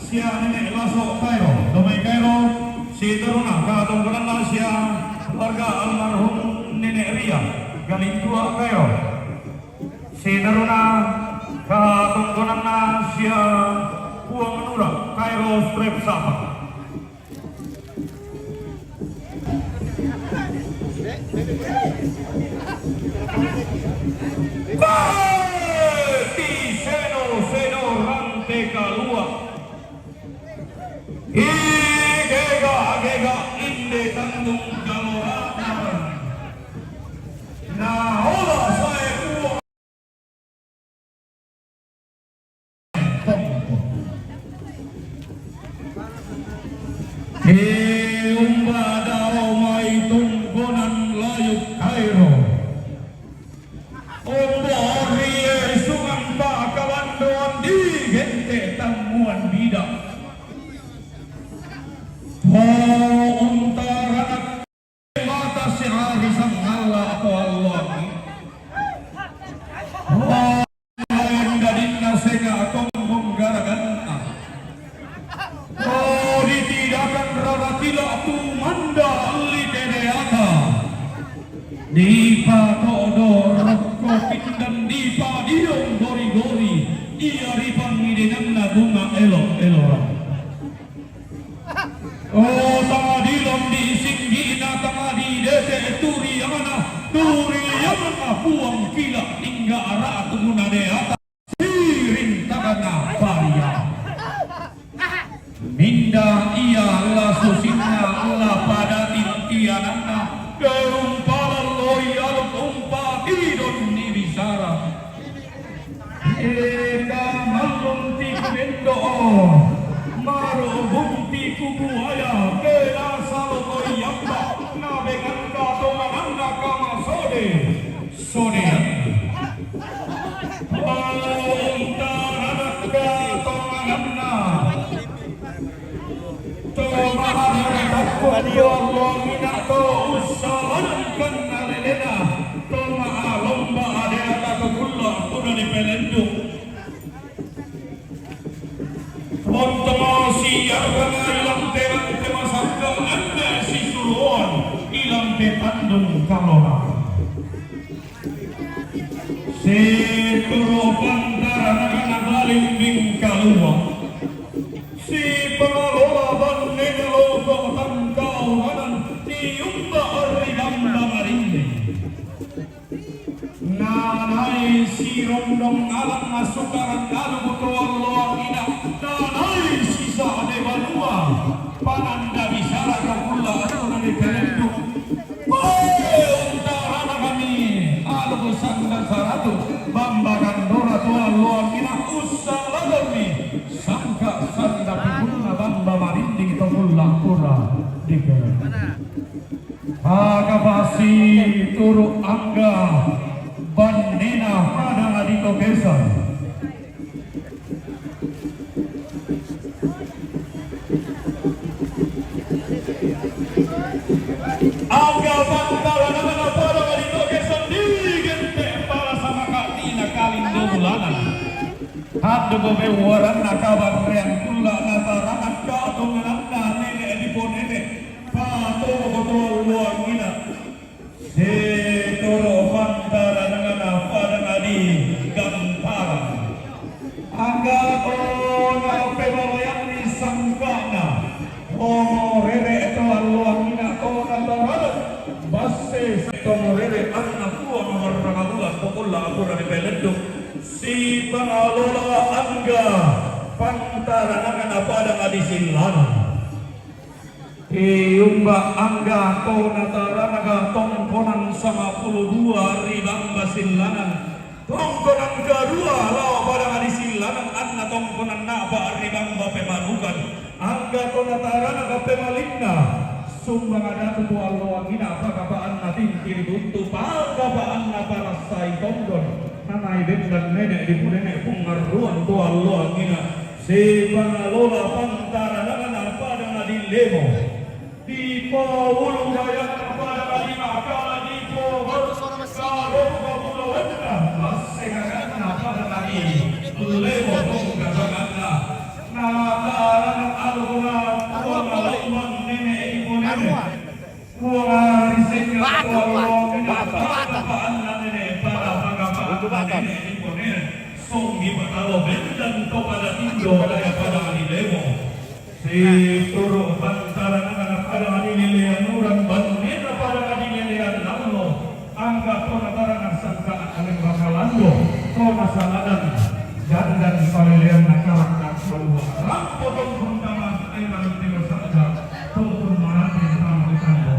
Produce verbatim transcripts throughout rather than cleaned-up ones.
Sia Nenek Laso Kairo, Domai Kairo, si taruna katongkonanna sia keluarga almarhum Nenek Ria, Galintua Kairo. Si taruna katongkonanna sia Puang Nura Kairo Strep Sapa. Ti seno seno rante kalua. Igega gega inde tandung galorana. Na ola sae Puang. Ke umba dao mai tongkonan layuk Kairo. Ombo rie sungan pakabandoan di gente tammuan bida. Ho untaranak mata sehari sangalla atau Allah. Ho lain dadinna senga tongkong garaganna. Ho ditidakan rara tila tu manda alli tereata. Dipatodo rokko pindan dipadiong gori-gori, iya ripangidenanna bunga elo-eloran. O tadilang di singgina tama di dete turiana, turiana puang kila tingga ara tuguna deata. Sirintakana paria. Minda ia la susinna la pada tintiananna, keumpalan loi aluk umpati donni bisara. Eka mallung tiku mendo, maro buntiku buaya, kena salokoi yamba, nabengangka tomananna kama sode. Sodean. Ontaranakka tongananna. To maharakko Allah mina to ussalanangkanna lelena. To maalomba adeata to kulla puna dipelendung. Onto siargana ilampe-lampe masakka anne sisuroan ilampe tandung kalona. Setoro pantaranakana balimbing kalua. Si pangalola bannena loko tangkau ranan tiumba ri bamba marinding. Nanai sirondong alang masukarang alu to alloangina, nanai sisade banua, pananda bisara kapulla atau nani kalendung. Wae untarana kami alu sanda saratu, bamba kandora to alloangina ussa lagarni, sangka sanda pikunna bamba marinding to pulla pura dikalendung. Aga pasi turu angga bannena pada adito kesan. Angga pangkalanana pada adito kesan di gente pala sama katina kalindo bulanan. Haddo bobe waranna kabar reang kulla natarana katongananna nene diponene. Pato boto luangina. Setoro pantaranangana padang adi gantaran. Angga ona pemalayanni sangkana. Omo rere to alloangina to natarana. Basse to rere anna puang marranga bulan pokolla apura ni peleddu. Si pangalola angga pantaranangana padang adi sillana. Tiumba angga to nataranaga tongkonan samapulu dua ri bamba sillanan. Tongkonan karua lao pada adi sillanan anna tongkonan napa ri bamba pemanukan. Angga to nataranaga pemalinna. Sumbang adatu to alloangina pakapaanna tinti ri buntu pakapaanna parassai tondon. Nanai bendan nene di punene pungarruan to alloangina. Sipangalola pantaranangana pada adillemo. Dipaulu dayana pada adimaka dipobar. Kaloka bulawanna passenganganna pada adillemo tongkasanganna. Nata Daya pada adi lemo. Si turu pantaran anak pada adi lelean uran banunena pada adi lelean lallo. Angga tona tarangan sangka aleng bakalando. Tona saladan. Dandan palelean nakalak nak balua. Rampo tong kundaman airan tio sada. Totun marati tama di tando.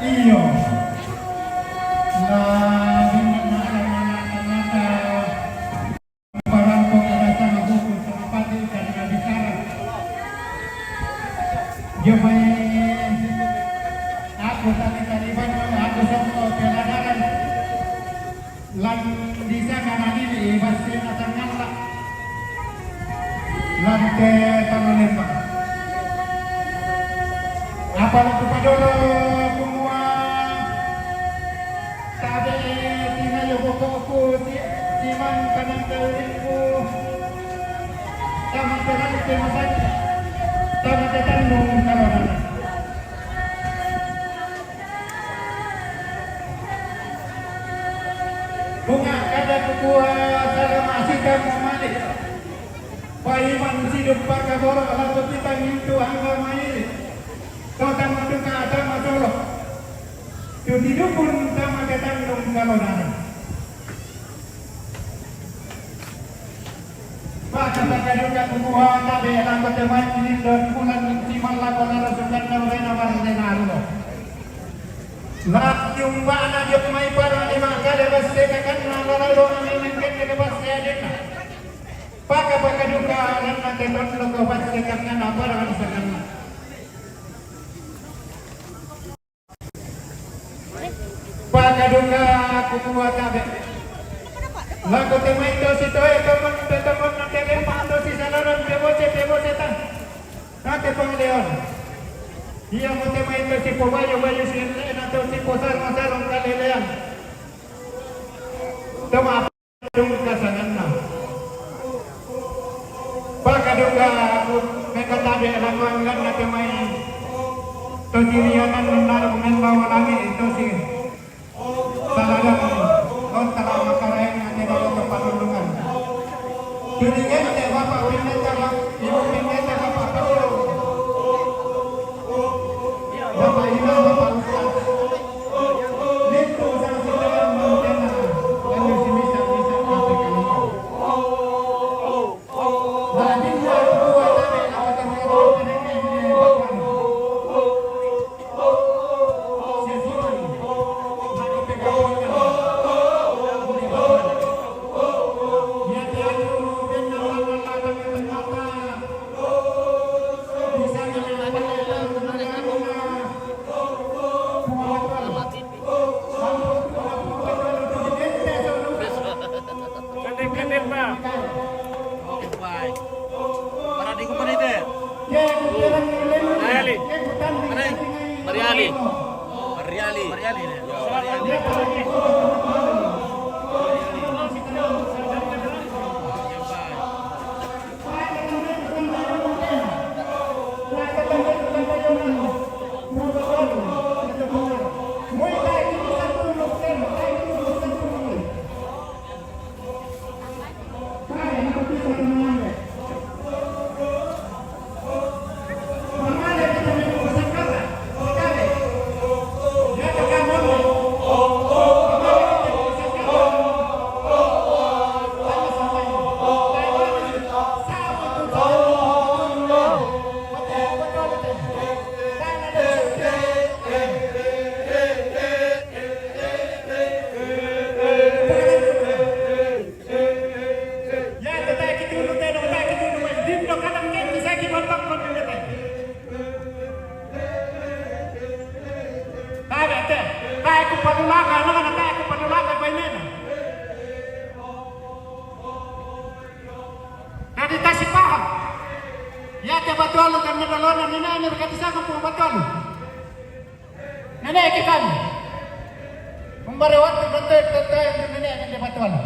Iyo. Nah, dengan anak-anak Parangko kada sama buku sama pati kada bicara. Jomai aku tadi tadi bangun aku sama peladaran. Lan di sana nani di basi atang ngala. Lan te pangalemba. Apa laku padolo kumua. Tabe tina yo bokoku si siman kanang kawinku. Tama terang ke masai. Tama tetandung karana. Bunga kada kukua salama sika mamali. Paiman siduk pakaboro laku kita ngintu angga maili. Kau tama tuka tama solo. Cuti dukun sama ketang dong kalau dana. Baka baka duka kukuha tabe langko temai ini dan bulan siman lako nara sukan na urena barne na arlo. Lah jumpa na jumpa mai pada lima kali bas sekakan na lalu na memengken ke bas sedek. Baka baka duka nan na teton loko bas sekakan na pada bas sekakan. Pakaduka kukuwa tabe. Lako temai tosi toe tomon pe tomon na tebe ma tosi salaran pe boce pe boce ta. Tate pangleon. Ia mo temai tosi po bayo bayo si lena tosi po sarong sarong kalelean. Toma Dungka sanganna. Pakaduka aku mekatabe lamanggan na temai. Tosirianan menarung membawa lagi tosi. Talagang kontara makaraeng ate dalam kepanulungan. Tudingan te bapak pineta ibu pineta bapak paulung. Bapak imam bapak ustaz. Lona nene ne kati sanga pung batualu. Nene ke kami. Pung barewat tu bantai bantai nene ne batualu.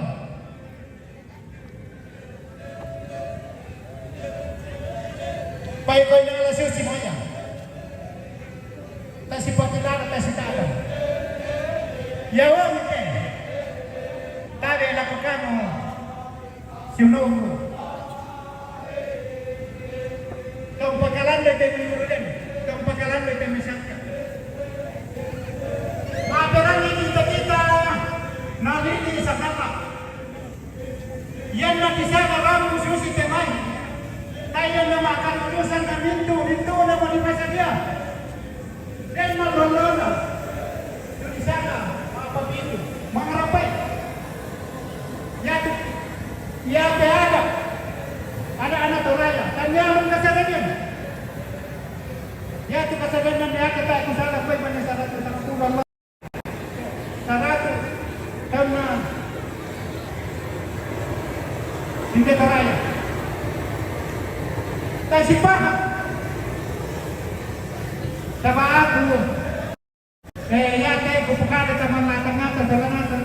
Pai koi nang la susi moya. Tasi papilara tasi tada. Ya wami te. Tabe la kukano. Siunomu. Tong pakalande te minguruden. Tong pakalande te misangka. Maperangi kita-kita. Nalini sakata. Yan na pisana ramu susi te mai. Tayo na makan urusan na mintu, mintu na mo di pasadia. Den malolona. Dun di sana, mapapitu. Mangarapai. Ya, ya te ada. Ada anak Toraya. Tanya mun kasadanan. Ya tu kasadanan ya kata aku salah koi mana salah tu tak pulang. Saratu. Karena di Toraya. Tak sipaha. Sama aku. Eh, ya te kupukada sama mata-mata sama mata.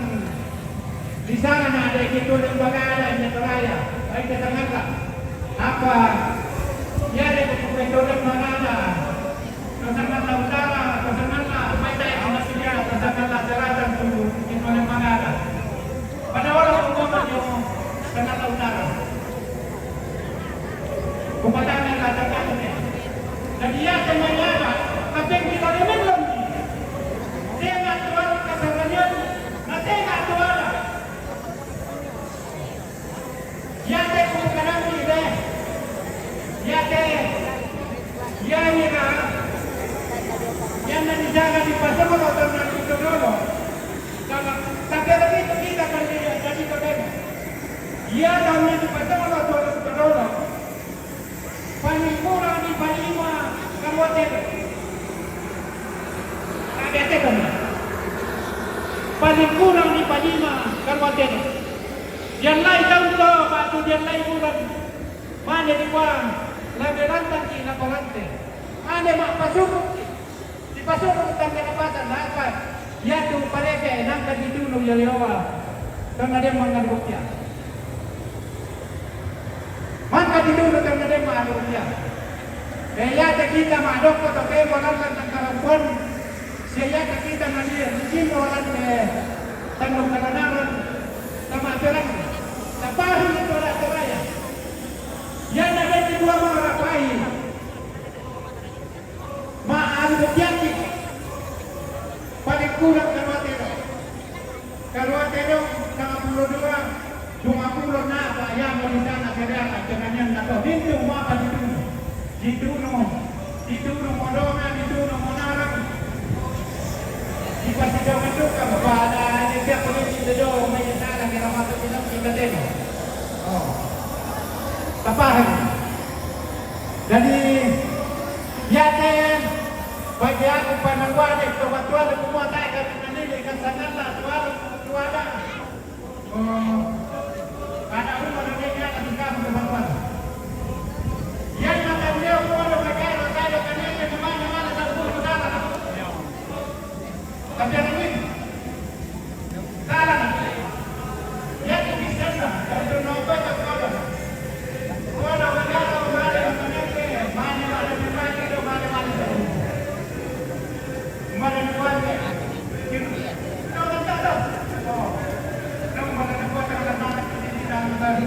Di sana na ada itu lembaga ada di Toraya. Baik ke tengah. Apa? Ya ada kupukada mana ada. Kasangan la utara, kasangan la, mai tae ko masi dia, kasangan la selatan tu, ino ne mangada. Pada wala ko ngoma dio, kasangan la utara. Ko patana la takane. Jadi ya te mangada, tapi kita de melon. Tenga tuan kasangan, na tenga tuan. Yate kukanangi be. Yate. Yani na. Yana ni jaga di pasama lo tana di todolo. Kama, tapi ada itu kita kan di, jadi todolo. Ya, dan di pasama lo tana di todolo. Paling kurang di palima karuatero. Kagetero. Paling kurang di palima karuatero. Dian lai taun to, batu dian lai bulan. Mane di kuang, labe rantang ki na korante. Mane ma pasuru. Di pasuru tangga na pasa na apa? Ya tu pareke nangka di tunu ya lewa. Tangga dia mangan rupiah. Mangka di tunu tangga dia mangan rupiah. Eh, ya te kita ma dokko to ke bolan tangga karampuan. Sia ya te kita na dia mungkin bolan eh tangga karanaran sama terang. Tapahi itu ada teraya. Ya na dia di dua marapai. Ma anu betiaki. Paling kurang karuatero. Karuatero, sangapulo dua, dungapulo na, pa, ya, mo di sana, kaya, kaya, kaya, na to. Mintu, ma, pa, di tunu. Di tunu. Di tunu, mo, dona, di tunu, mo, narang. Di pasi jauh itu, ka, pa, ada, ada, siapa, di, di, do, may, sana, kaya, masuk, di, di, di, di, oh. Tapahan. Jadi, ya te, bagi aku panangguade, to batuale kumua tae ka nanili ka sangalla tuale, tuada. Oh, ada rumah dan dia akan tinggal di batuale. Yang makan dia kuala bagi ada tae ka nanili ka mana mana satu pun salah. Tapi ada ini. Salah. Ya, itu bisa. Kalau nonton tak salah. Kalau ada, ada, ada, ada, dari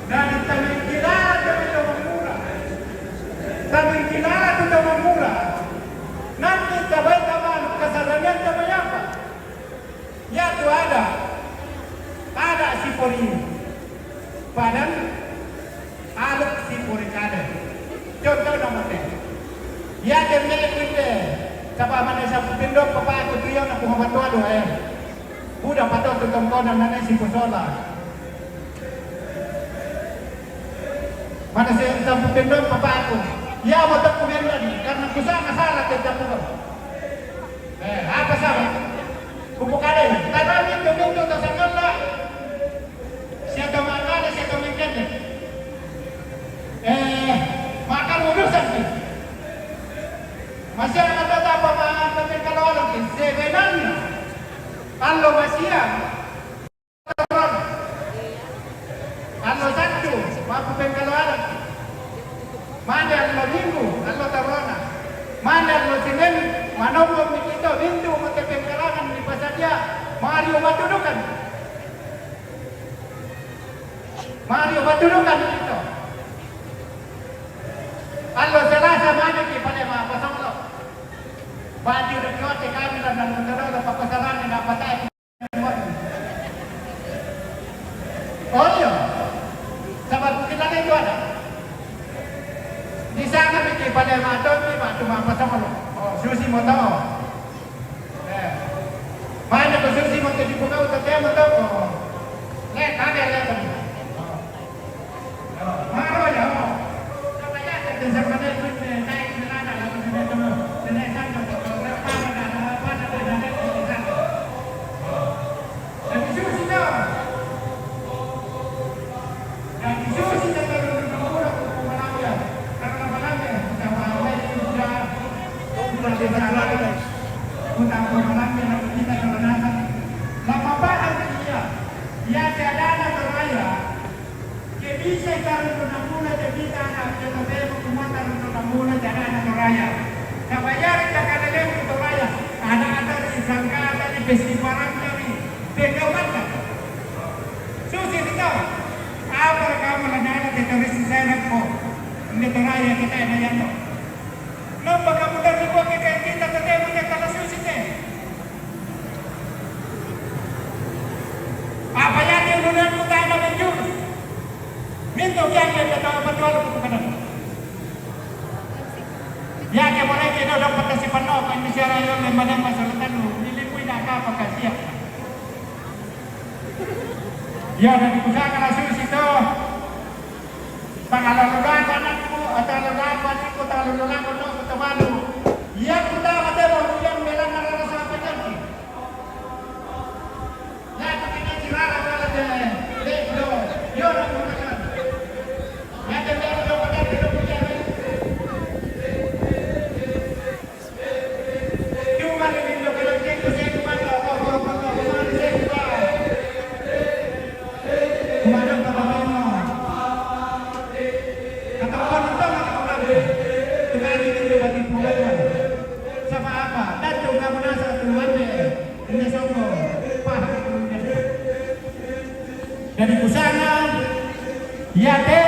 Tamengkilala tu Tamamura. Tamengkilala tu Tamamura. Nanti tabai taman kasaranian tamayapa. Ya tu ada. Ada si pori. Padan aluk si pori kada. Contoh nama te. Ya te mele kunde. Taba mana sapu pindok papa aku tuyo na kuhabat wadu eh. Buda pato tu tongkona nane si pusola. Mana si sapu pindok papa aku. Ya motor kumendan karena kusana sala te jamu. Eh, apa salah? Kupukale, tanami tumintu tasangalla. Siya tamakala, siya tumingkende. Siang, allo Sattu, mappu pengkaloarakki. Mane allo Minggu, allo tarona. Mane allo Senin, manongkommi kita mintu mate pengkalangan ni pasadia, mari ubattudukan. Mari ubattudukan kita. Allo Selasa maneki pale mappasonglo. Baju de kiote kami dan dan mentero pakkosaranni na patai. Oh iya. Sabab kita itu ada. Di sana miki pale matoni, matu mappasonglo. Oh, susi moto. Eh. Mana ko susi moto di buka uta tema to. Oh. Le, kade le. Oh. Iya, tiada anak teraya. Ke bisa karena namuna, ke bisa anak, ke temu kumata namuna, tiada anak teraya. Kabayar, ke kada lemu teraya. Ada, ada di sangka, ada di festival, ada di pegamata. Susi kita. Apa kamu lana, kita risi saya nak ko. Ini teraya kita ada yang no. Nampa kamu dari ko ke kita, kita temu ke kala susi te. Apa yake ulunanku tana manjuru? Mintu kian le kata betul ku kada. Yake mulai ke do dapat kasi panno kan di siara yo le madang masalah tanu. Nilipui dah ka apa kasiap. Ya, dan kusaka la susi to. Tangalululaku anakku, tangalululaku anakku, tangalululaku anakku, tamalu. Iya, kita mate mau yang bilang ngarana sampai kan. Ya, tapi kan cirara kalau dia, dia, yo, yo, nak mengatakan. Ya, dia, dia, dia, dia, dia, dia, dia, Jadi kusana, iya te,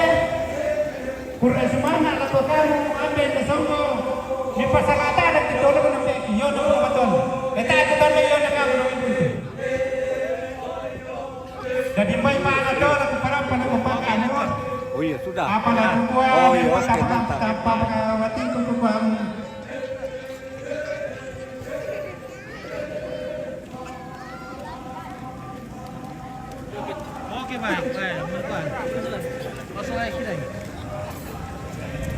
pura sumana lako kamu, ambe te songko, di pasar rata ada di tolong nambe, iyo, nambe betul. Eta aku tanda iyo, na kamu, nambe itu. Jadi mai mana dola ku parang pada ku pakai. Oh iya, sudah. Apa lagi gua? Oh iya, oke, mantap. Tanpa, tanpa, tanpa, Oke, baik, baik. Langsung aja kita.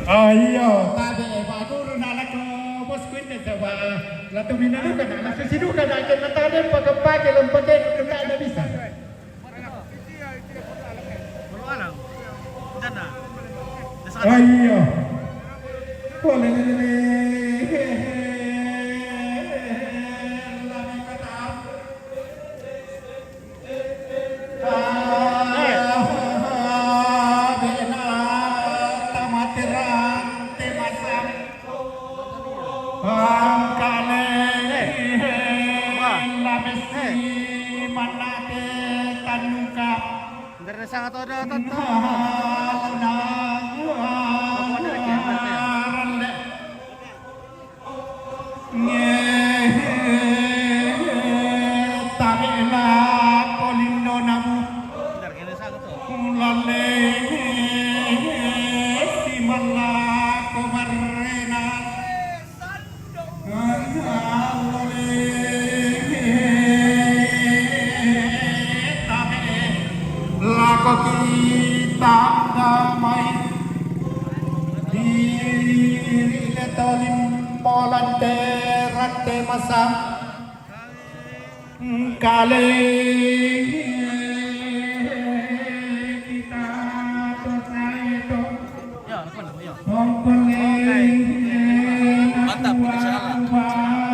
Oh iya, tabe, Pak Guru, nak lako bos kuinnya coba. Latu mina duka, nak latu si duka, nak kena tade, pakai-pakai, lempake, duka, ada bisa. Ayo. Boleh, boleh, boleh. Angkale, eh, wah, eh, manate tanuka. Dari sangat ada tonton. Tabe lako lindo namu. Dari sangat tuh. Ulale si malako barrena. Lako kita damai diri letolim molan terate masam. Kale kita to saeto. Mantap, insya Allah.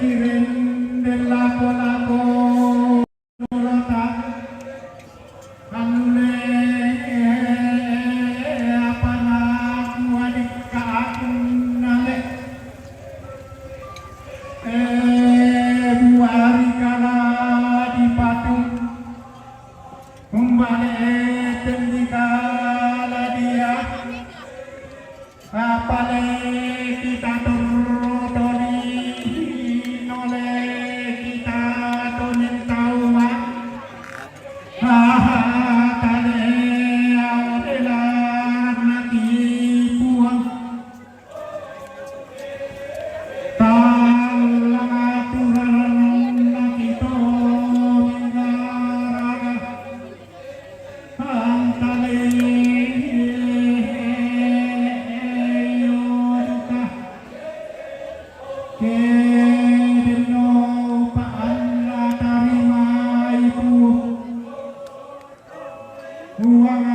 kiren della kola ko lota. Anule, eh, apa na kuadik ka akun nale. Eh, buari kala di patung. Umbale tendikala dia. Apale kita turtoli nole kita tonin tauma. Ahatale adela naki puang. Talang aturan naki to mingaraga. Antale yo duka. Kedeno paan la tarima itu. Uang